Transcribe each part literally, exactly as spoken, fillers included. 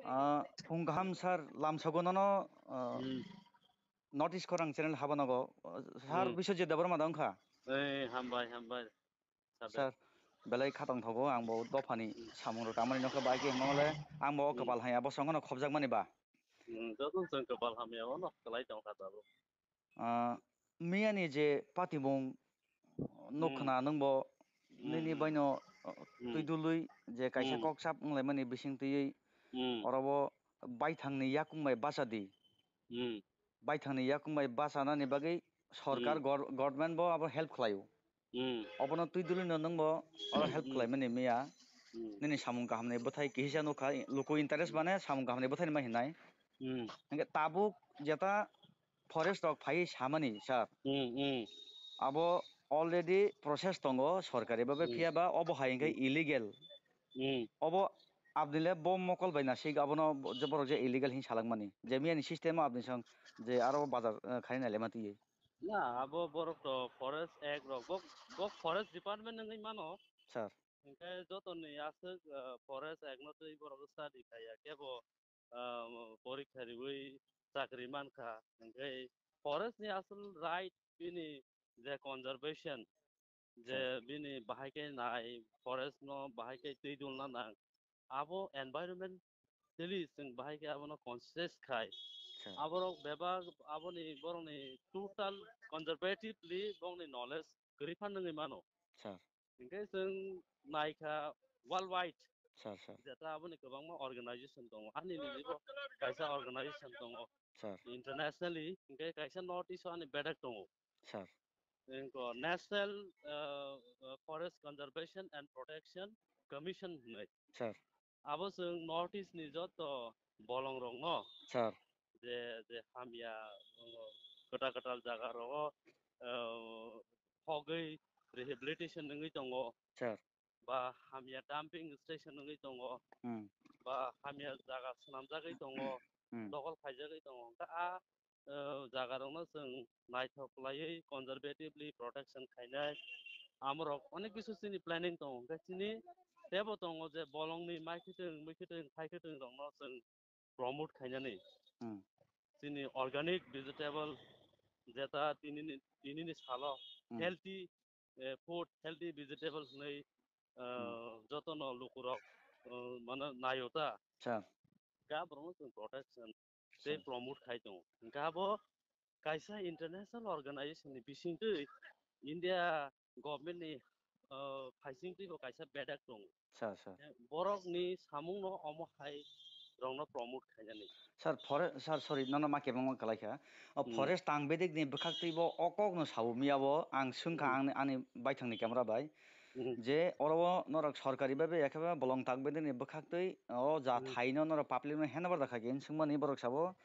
Ah, phung kaham sir, lamsogo nono, ah, Hmm. North East Khorang channel habanogo. Ah, sir, Hmm. Biswajit Debbarma da wngkha? Eh, hambai, hambai. Sir, belai khatong thogo, ang bo dophani Hmm. samung rok tangmani nokha bai khe hwnmale, ang bo Hmm. kwpal hamya bosongo no khobjakmani ba. Hmm, joto chwng kwpal hamya o no kwlai tong kha tabuk. Ah, miyani je patimung nuk Hmm. khna nwng bo Hmm, nini hmm. Baino, ah, Hmm. Twi dului je kaisa Hmm. kok sap wnglaimani bising twiwi Hmm. oro bo baithangni yakung bai bacha di. Hmm. Baithangni yakung bai bachanani bagwi sorkar Hmm. gor-, government bo abo help khlaio. Hmm. Obono twi dului no nwng bo oro help Hmm. khlaimani miya. Hmm. Nini samung kahamni bwthai kihisa nukha, luku interest Hmm. bane samung kahamni bwthai ni ma hinai. Hmm. Hingke tabuk jeta forest rok phai samani sir. Hmm, hmm. Abo already process tongo sorkari babe Hmm. phiya ba obo hai hingke Hmm. illegal. Hmm. Obo abdile bo mokol bai na sik abono bo-, je borok je illegal hin salak mani. Je miyani system o abdisong je aro bazar, eh, khai nai lema twiwi. Na, abo borok to forest act rok, bo, bo forest department wngwi mano. Sir. Hingke jotoni aswk, ah, forest act no twi borok study khaiya kebo, ah, porikha riwi chakri mankha. Hingke forest ni aswk right bini je conservation, je Sir. Bini bahai khe nai forest no bahai khe twi dulna nang. Abo environmentally chwng bahai khe abono conscious khai. Sir. Aborok bebak aboni borokni total conservatively borokni knowledge kwrwi phan wngwi mano. Sir. Hingke chwng naikha worldwide Sir, sir. Jeta aboni kwbangma organization tongo. Ani nini bo kaisa organization tongo. Sir. Internationally, hingke kaisa North East o ani bedek tongo. Sir. Engko National, uh, uh, Forest Conservation and Protection Commission hinwi. Sir. Abo chwng North East ni joto bolong rok no Sir. Je, je hamya, uh, kwtal kwtal jaga rogo, uh, hogwi rehabilitation wngwi tongo. Sir. Ba hamya dumping station wngwi tongo. Hmm. Ba hamya jaga swnamjagwi tongo. Hmm. Dokol khaijagwi tongo. Hwnkhe a, uh, jaga rokno chwng naithok khlaiwi conservatively protection khainai. Amorok onek kisu chini planning tongo. Hwnkhe chini tebo tongo je bolongni maikhuitwng, muikhwtwng, khaikhwtwng rokno chwng promote khainani. Hmm. Chini organic vegetable jeta tinini, tinini salo Hmm. Healthy, eh, food, healthy vegetable hinwi, uh, Hmm. Jotono lukurok, uh, mane naio ta. Sir. Ga borokno chwng protection tei Sir. Promote khai tongo. Hingkhe abo kaisa international organization ni bisingtwi India government ni, uh, phaisingtwi bo kaisa bedek tongo. Sir, sir. Eh, borokni samungno omo hai rokno promote khainani. Sir, fore-, sir, sorry, nono ma kebengma kwlaikha. O Hmm. Forest tang bedekni bwkhaktwi bo o kokno sao miya bo ang swngkha Hmm. ang, ani baithangni camera bai. Hmm. Je oro o norok sorkari bai bai ekheba bolong tang bedekni bwkhaktwi o ja Hmm. Thaino norok public no hand over da kha khe swngmani borok sabo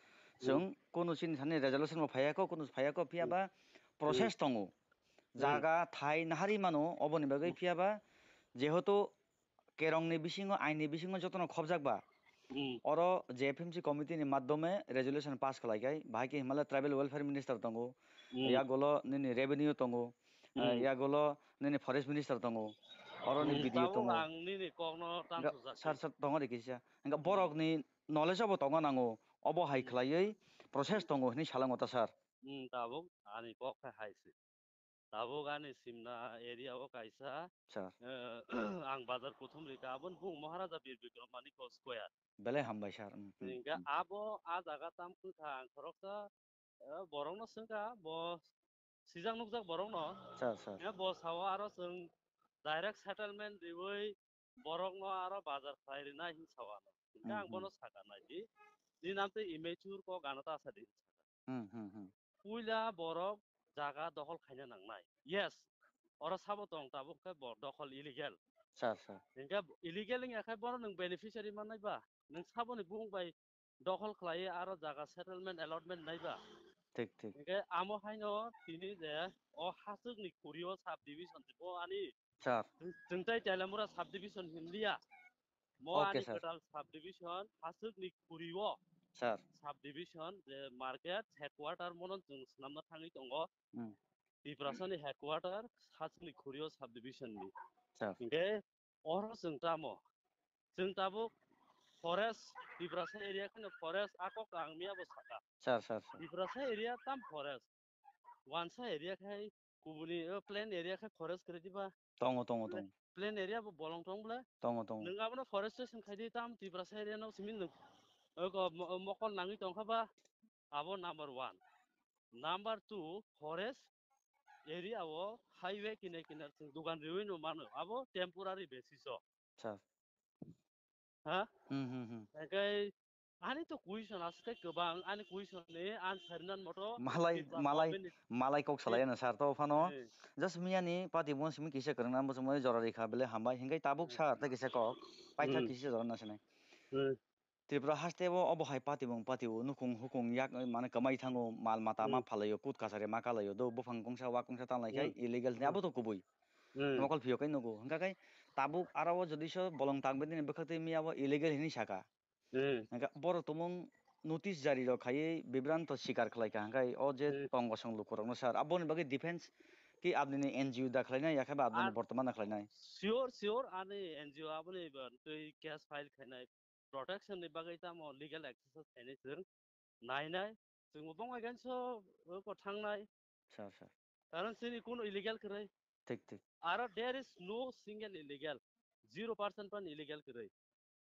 Hmm. Chwng kunu chini thani resolution bo phaiya kho, kunu phaiya kho, phiya Hmm. Ba process Hmm. Tongo. Hmm. Jaga, thai, nahari mano, oboni bagwi Hmm. Phiya ba jehetu kerongni bisingo, aini bisingo jotono khobjak ba. Hmm. Oro J F M C committee ni madhyome resolution pass khlai kai, bahai khe Himalaya Tribal Welfare Minister tongo, Hmm. Yagulo nini revenue tongo, Hmm. Yagulo nini forest minister tongo, oro ni Hmm, B D O tabuk tongo. Ang nini kokno Hingkha tansu jak sir, khe. Sir, tongo de kisa. Hingkha Hmm. Borokni knowledge obo tongo nango, obo hai Hmm. Khlaiwi process tongo hinwi salango ta sir. Hmm, tabuk ani kok khe hai se. Tabuk ani Simna area o kaisa, Sir. Eh, ang bazar kuthum rikha, aboni bung Maharaja Bir Bikram Manikya Square. Belai hambai sir. Hmm, hmm, Hingkhe hmm. Abo a jaga tam kwkha ang khoroksa, eh, borokno swngkha, bo sijak nukjak borokno. Sir, sir. Eh, bo sao aro chwng direct settlement riwi borokno aro bazar khlai rina hin sao ano. Hingkhe Hmm, ang bono hmm. Saka nai di, nini amtwi immature kok ano ta sa di. Hmm, hmm, hmm. Puila borok jaga dokhol khaina nangnai. Yes, oro sabo tong tabuk khe bo dokhol illegal. Sir, sir. Hingkhe illegal wngya khe bono nwng beneficiary mannai ba? Nwng saboni bung bai dokhol khlaiwi aro jaga settlement allotment nai ba? Thik, thik. Hingkhe amo haino tini je o hachwkni khuri o sub division bo ani Sir. Chwng, chwng tai Teliamura subdivision hinliya. Mo Okay, ani sir. Kwtal subdivision, hachwkni khuri o Sir. Subdivision, je market headquarter mono chwng swnamna thangwi tongo. Hmm. Tiprasani headquarter, hachwkni khuri o subdivision ni. Sir. Hingkhe oro chwng tamo? Chwng tabuk forest, Tiprasa area kheno forest, a kok ang miya bo saka. Sir, sir, sir. Tiprasa area tam forest. Wansa area khai kubuni, o, plain area khai forest kwrwi diba? Tongo, tongo, Pla-, tongo. Plain area bo bolong tong bwle? Tongo, tongo. Nwng abono forestation khai di tam Tiprasa area no simi nwng. O ko mo-, mokol nangwi tong kha ba? Abo number one. Number two, forest area o highway kinar kinar chwng dukan riwi no mano. Abo temporary basis o. Sir. Ha? Hmm, hmm, hmm. Hingke ani to question aswk kwbang, ani question ni answer nan moto Malai, Tripura malai, government ni malai kok salai ano sir to phano. Eh. Just miya ni party bo simi kisa kwrwng na bo simi jora rikha bele hambai. Hingke tabuk Hmm. sir ta kisa kok. Paitha Hmm. kisa jora na sinai. Hmm. Tripura haste bo obo hai party bung party o nukung hukung yak mane kwmai thango mal mata ma Hmm. phalai o kut kasari ma kalai o do buphang kongsa wa kongsa tanglai khai Hmm. illegal ni Hmm. abo to kubui. Hmm. Mokol phiyok kai nugo. Hingka kai tabuk aro o jodi so bolong tang bedini bwkhak twi miya bo illegal hini saka. Hmm. Hingka borok tumung notice jari rok khaiwi bibranto sikar khlai kha. Hingkai o je Hmm. tong gosong lukurokno sir. Aboni bagwi defense ki abnini N G O da khlainai, yakhe ba abnini Ar- bortoman da khlainai? Sure, sure, ani N G O aboni ba twi case file khainai. Protection ni bagwi tamo legal access khainai chwng. Nainai, chwngbo bongbai ganso, o ko thangnai. Sir, sir. Karon chini kuno illegal kwrwi. Thik, thik. Aro there is no single illegal. Zero percent pan illegal kwrwi.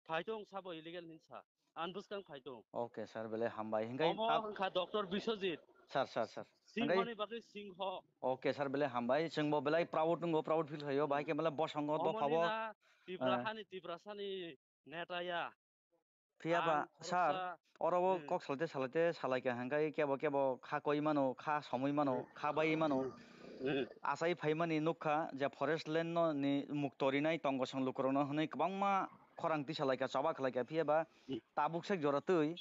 Phaitong sabo illegal hinsa. An bwskang phaitong. Okay, sir, belai hambai. Hingkai Omo ap- wngkha Doctor Biswajit. Sir, sir, sir. Singho Hingkai ni bagwi Singho. Okay, sir, belai hambai. Chwngbo belai proud wngo, proud feel khaio. Bahai Omo- khe belai bosongo, Omo dophabo. Nina Tipra Eh. Hani, Tiprasani neta ya. Phiya ba, Ang sir, khoroksa, oro o hmm. kok salaite salaite salaikha hingkai kebo kebo kha koi mano, kha somoi mano, Hmm. kha bai mano. Hmm. Achai phaimani nukha je forest land no ni mukto rinai tong gosong lukurokno hwnwi kwbangma khorang tisa laikha, choba khlaikha. Phiya ba Hmm. tabuk sek jora twi,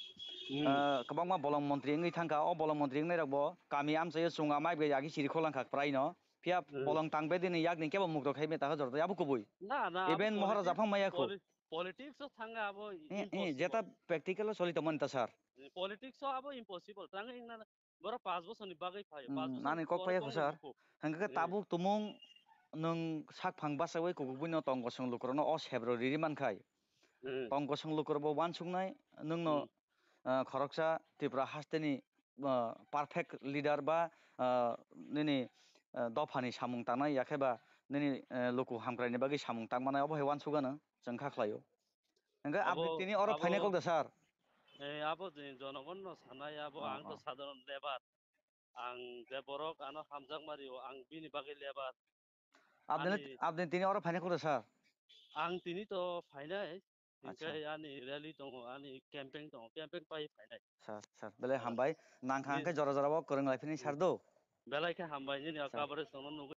Hmm. ah, kwbangma bolong montri wngwi thangkha. O bolong montri wngnairokbo kami amchaio chwng amai bai agi siri khulangkha praino. Phiya Hmm. bolong tang bedini yakni kebo mukto khai meta jora twi abo kubui. Na, na, abo Even Moharaja politi-, phang maya khu. poli-, politics o thanga abo Eh, eh, impossible. Jeta practical o choli tongmani ta, sir. Eh, politics o abo impossible. Tang wngna borok panch bochorni bagwi phaio, Hmm, panch bochor nani kok pore phaia khu, tongwi sir. Hwnkhe Eh. tabuk tumung nwng sak phang bachaui kubui no tong gosong lukurokno o sebro riri mankhai. Eh. Tong gosong lukurokbo uansuknai nwngno, Hmm. ah, khoroksa Tripura hasteni, ah, perfect leader ba, ah, nini, ah, dophani samung tangnai yakhe ba nini, eh, luku hamkraini bagwi samung tangmanai obo hai uansukgano chwng kha khlaio. Hingke Abo, aboni tini oro abo, phainai kok da, sir? Eh, abo je jonogonno sanai, abo Ah, ang to ah. sadharon lebar. Ang je borok ano hamjak mario, ang bini bagwi lebar. Abdini, Ani abdini tini oro phainai kok da, sir? Ang tini to phainai, Acha. Hingke ani rally tongo, ani campaign tongo, campaign pai phainai. Sir, sir, belai Ah. hambai. Nang kha Ni- hingke jora jora o kwrwng lai phini Hmm. sir do. Belai khe hambai, nini Sir. coverage tongno nugwi.